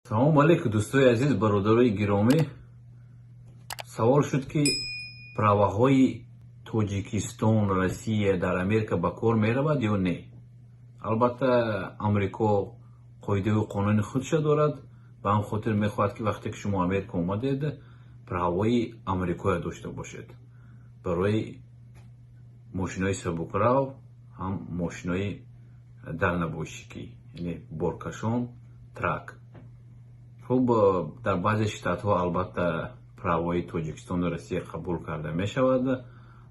Салому алейкум, дӯстои азиз, бародарои гиромӣ. Савол шуд, ки праваҳои Тоҷикистон, Россия дар Америка ба кор меравад ё не. Албатта, Амрико қоидаву қонуни худша дорад. Ба ҳам хотир мехоҳад, ки вақте ки шумо Америка омадед, правои Амрикоя дошта бошед барои мошинои сабукрав, ҳам мошинои дальнобойщикӣ, яъне боркашон, truck. Хуб, дар баъзе штатҳо, албатта, правои Тоҷикистону Россия қабул карда мешавад,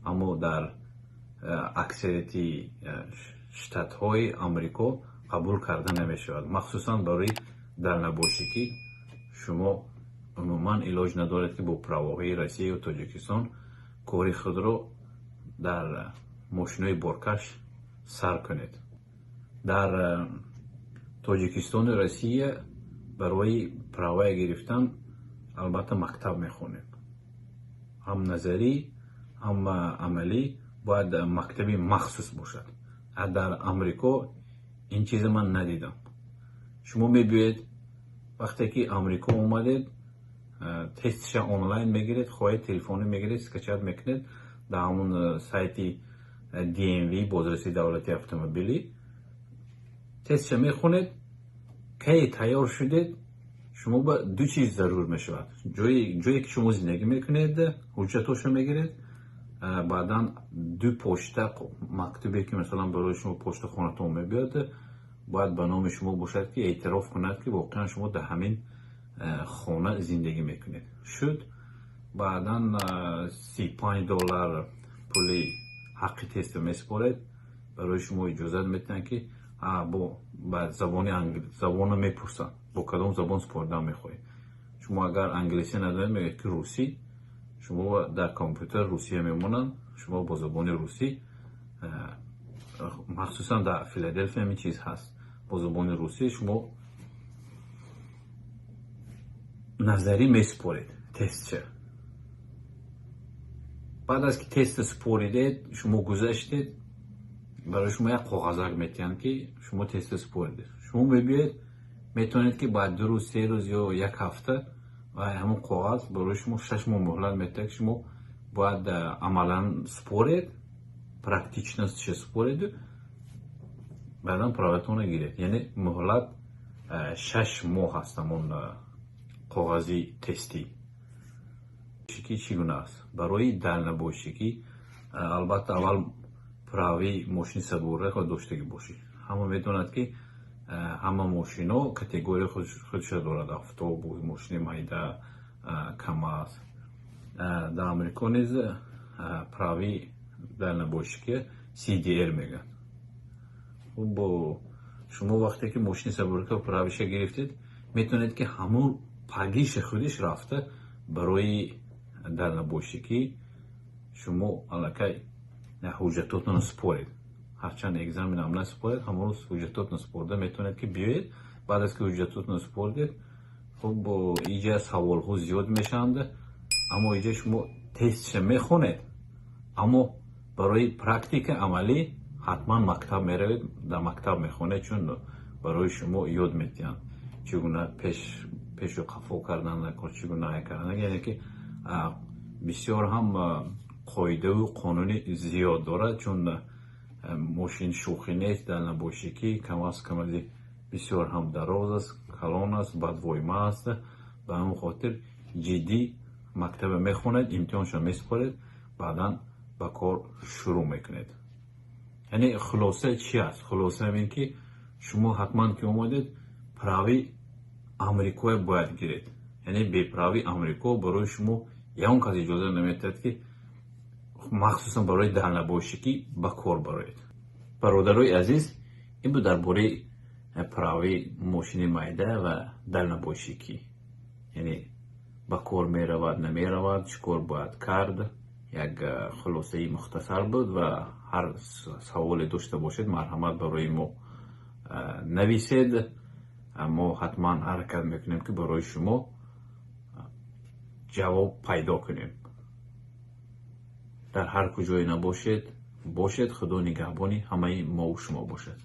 аммо дар аксарияти штатҳои Амрико қабул карда намешавад. Махсусан барои дальнобойщикӣ шумо умуман илоҷ надоред, ки бо правоҳои Россияю Тоҷикистон кори худро дар мошинои боркаш сар кунед. Дар Тоҷикистону Россия барои правая гирифтан, албатта, мактаб мехонем, ҳам назарӣ, ҳам амалӣ, бояд мактаби махсус бошад. Дар Амрико ин чиза ман надидам. Шумо мебиёед, вақте ки Амрико омадед, тестша онлайн мегиред, хоҳед, телефонӣ мегиред, скачать мекунед дар ҳамон сайти DMV, бозрасии давлатии автомобилӣ, тестша мехонед. Кай тайёр шудед, шумо ба ду чиз зарур мешавад: ҷое ки шумо зиндагӣ мекунед, ҳуҷҷатҳошо мегиред, баъдан ду почта мактубе, ки масалан барои шумо почта хонатон мебиёд, бояд ба номи шумо бошад, ки эътироф кунад, ки воқеан шумо дар ҳамин хона зиндагӣ мекунед. Шуд, баъдан 35 доллар пули ҳаққи теста месупоред. Барои шумо иҷозат метиҳанд, ки бо ба забони забонро мепурсанд: бо кадом забон супоридан мехоҳед. Шумо агар англисӣ надонед, мегӯяд, ки русӣ. Шумо дар компютер русия мемонанд, шумо бо забони русӣ, махсусан дар Филаделфия ҳамин чиз ҳаст, бо забони русӣ шумо назарӣ месупоред тестча. Баъд аз ки теста супоридед, шумо гузаштед, барои шумо як коғазак метиҳанд, ки шумо теста супоридед. Шумо мебиёед, метавонед, ки баъд 2 рӯз, 3 рӯз ё як ҳафта, ва ҳамон коғаз барои шумо 6 моҳ муҳлат метиҳад, ки шумо бояд амалан супоред, практичностша супореду баъдан праватонро гиред. Яъне муҳлат 6 моҳ аст. Ҳамон коғази тестӣ ки чӣ гуна аст? Барои дальнобойщикӣ, албатта, аввал прави мошини сабура доштагӣ бошӣ. Ҳама медонад, ки ҳама мошино категорияи худша дорад: автобус, мошини майда, КамАЗ. Дар Амрико низ прави дальнобойщикӣ CDL мегӯянд. Хуб, шумо вақте ки мошини сабурака правиша гирифтед, метавонед, ки ҳамон пагиша худиш рафта, барои дальнобойщикӣ шумо аллакай ҳуҷҷатотонро супоред. Ҳарчанд экзаменам насупоред, ҳамон рӯз ҳуҷҷатотонро супорда метавонед, ки биёед. Баъд аз ки ҳуҷҷатотонро супордед, хуб, иҷа саволҳо зиёд мешаванд, аммо иҷа шумо тестша мехонед, аммо барои практика, амалӣ ҳатман мактаб меравед, дар мактаб мехонед, чун барои шумо ёд метиҳанд, чӣ гуна пешу қафо кардан, чӣ гуна кардан. Яъне ки бисёр ҳам қоидаву қонуни зиёд дорад, чун мошин шӯхӣ нест. Дальнобойщикӣ КамАЗ, КамАЗи бисёр ҳам дароз аст, калон аст, бадвойма аст. Ба ҳамин хотир ҷиддӣ мактаба мехонед, имтиҳоншо месупоред, баъдан ба кор шурӯъ мекунед. Яъне хулоса чи аст? Хулоса ин ки шумо ҳатман ки омадед, прави Амрикоя бояд гиред. Яъне беправи Амрико барои шумо ягон кас иҷоза наметиҳад, ки махсусан барои дальнобойщикӣ ба кор бароед. Бародарои азиз, ин буд дар бораи прави мошини майда ва дальнобойщикӣ, яъне ба кор меравад, намеравад, чӣ кор бояд кард. Як хулосаи мухтасар буд ва ҳар саволе дошта бошед, марҳамат, барои мо нависед. Мо ҳатман ҳаракат мекунем, ки барои шумо ҷавоб пайдо кунем. Дар ҳар куҷое набошед, бошед, Худо нигаҳбони ҳамаи мову шумо бошад.